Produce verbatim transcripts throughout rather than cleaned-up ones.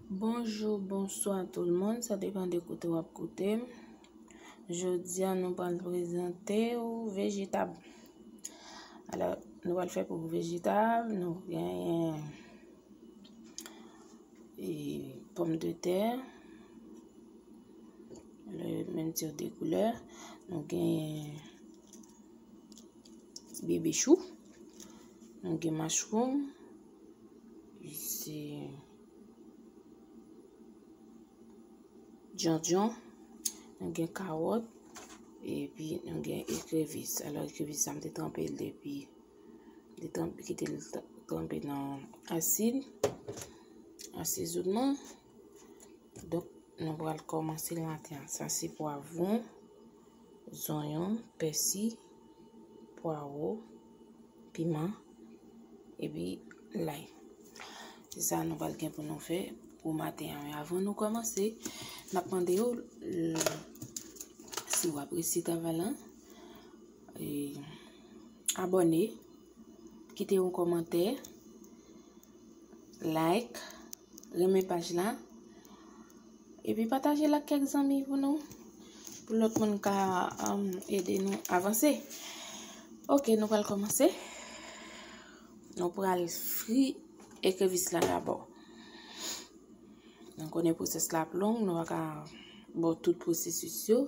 Bonjou, bonswa tout moun, sa depann de kote w ap koute m. Jodi a, nou pral prezante w vejetab. Alò, nou pral fè pou vejetab, nou genyen e, pòmdetè, le menm ti de koulè, nou genyen bebe chou, nou gen mushroom, se djondjon, nou gen kawòt, epi nou gen ekrevis. Alò, ekrevis sa, m te tranpe l depi, m te tranpe, kite l t-, tranpe nan asid, asezonnen. Donk, nou pral kòmanse l maten an. Sa se pwavwon, zonyon, pèsi, pwawo, piman, epi lay. Se sa nou pral gen pou nou fè pou maten an. Men avan nou kòmanse, n ap mande w, l-, si w apresye travay la, e, abòne, kite yon kòmantè, like, renmen paj la, epi pataje l ak kèk zanmi pou nou, pou lòt moun ka, um, ede nou avanse. Ok, nou pral kòmanse. Nou pral fri ekrevis la dabò. Nou konnen pwosès la ap long, nou pa ka ba w tout pwosesis yo.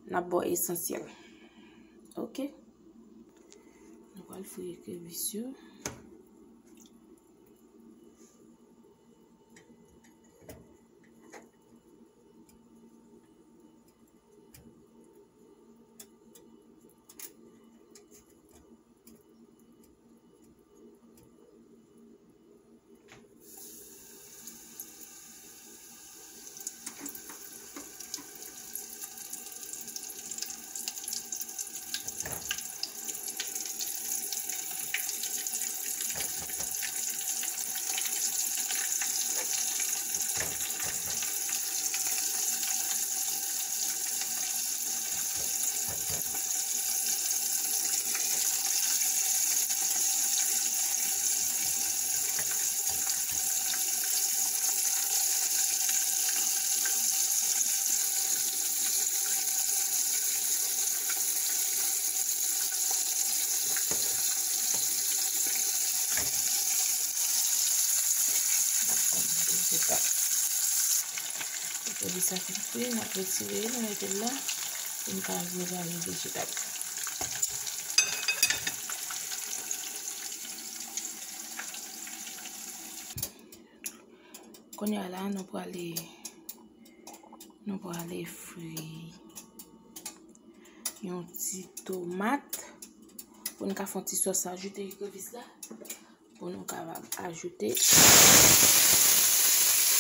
N ap ba w esansyèl. Ok. Nou pral fri ekrevis yo. Epi sa fin fri, n ap retire l, nou mete l la, pou n ka vye vare vejetab. Kounye a la, nou prale, nou prale fri yon ti tomat pou n ka fè yon ti sòs ajoute ekrevis la. Pou nou kapab ajoute.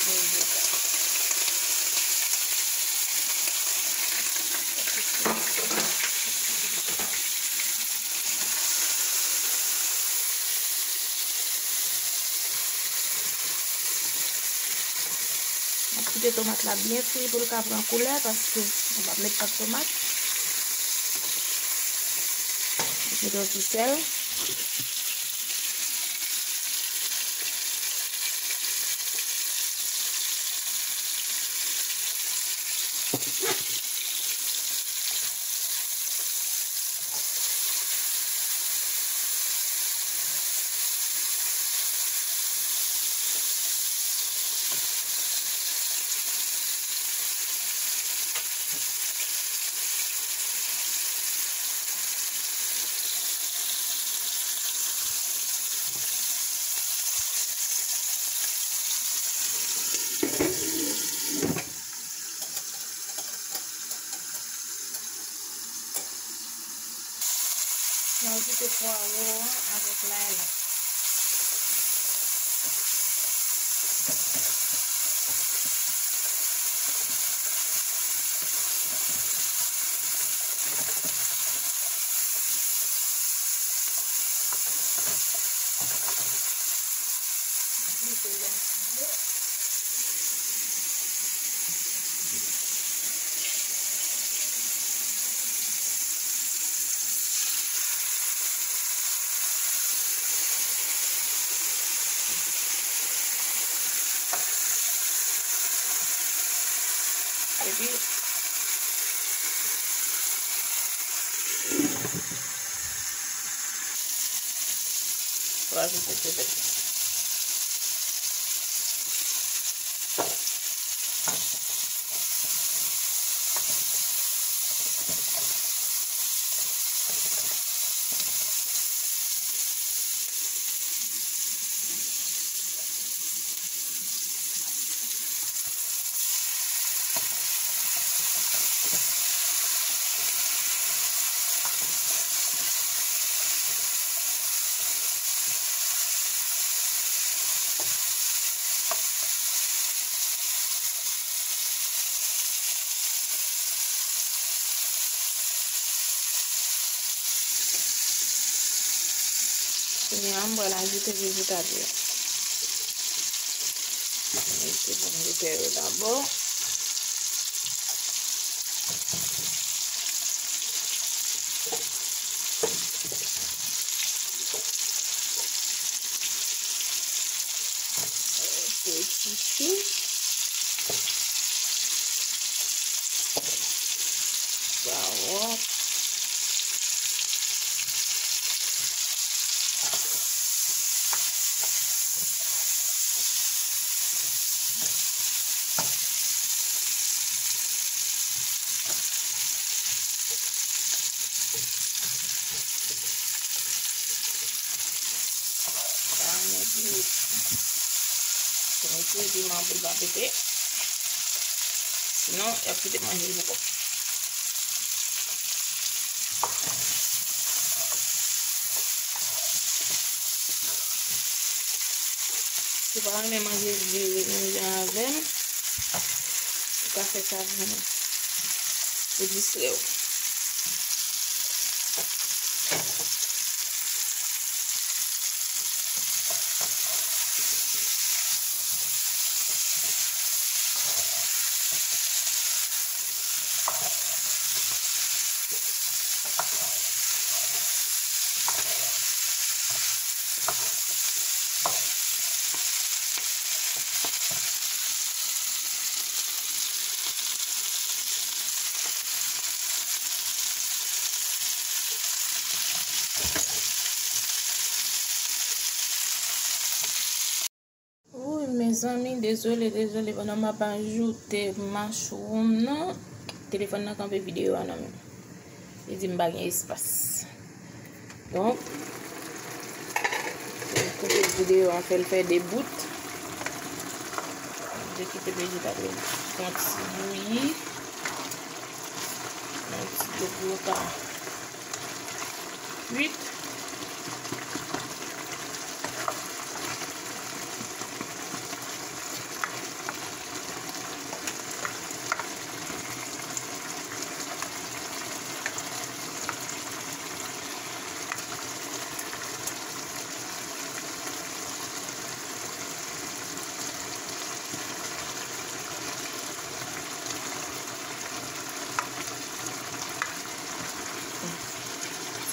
N ap kite tomat la byen fri pou l ka pran koulè, paske nou p ap met pòt tomat. Mete yon ti sèl. Nou ajoute pwawo an avèk lay la. Ajoute lè. Epi, w ajoute ti pèp. Kounye a, m pral ajoute vejetal yo. Mete pòmdetè yo dabò. Poul chichi. Kawòt. Sa nèt wi. Fò mete piman pou l pa pete. Sinon, y ap kite manje l pou kò. Si w pa renmen manje vye menm jan avè m, ou ka fè sa pou, pou distrè w. Wouy, mezanmi, dezole, dezole, pandan m ap ajoute mushroom nan, telefòn nan kanpe videyo a nan men m. Li di m pa gen espas. Donk, m koupe videyo a, fè l fè de bout. M te kite vejetal yo pran ti bouyi. Yon ti dlo pou yo ka kwit.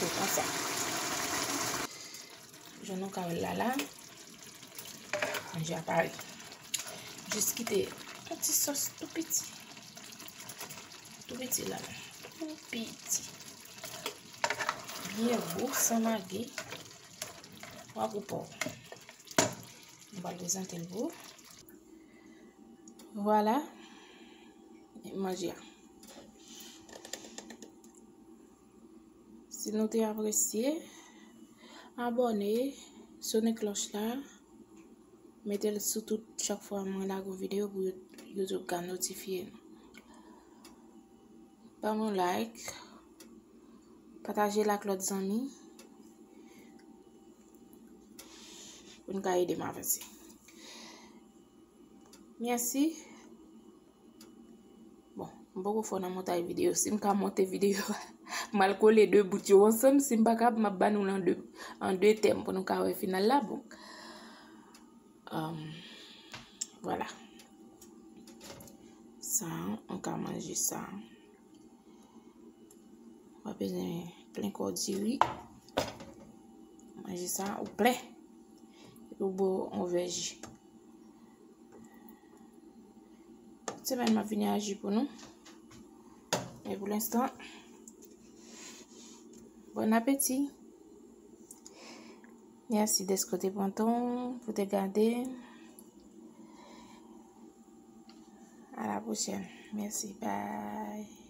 Se konsa. Jan nou ka wè l la, la, manje a pare. Jis kite yon ti sòs tou piti. Tou piti la. Tou piti. Byen gou, san magi. Wa gou pa w. M pral prezante l pou ou. Vwala. Manje a. Si nou te apresye, abòne, sone klòch la, mete l sou tout chak fwa mwen lage yon videyo pou You-, YouTube ka notifye nou. Ban m yon like, pataje l ak lòt zanmi pou n ka ede m avanse. Mèsi. Bon, m poko fò nan montay videyo. Si m ka monte videyo a, m al kole de bout yo ansanm. Si m pa kab, m ap ba nou l an de, an de tèm pou nou ka wè final la. Bon. Um, vwala. Sa, ou ka manje sa. W ap bezwen plen kò diri. Manje sa, ou plen. Epi w bwè yon vè ji. Semèn m ap vini aji pou nou. Men pou lenstan, bon apeti. Mèsi dèske w te pran tan w pou te gade. A la pwochèn. Mèsi. Bye.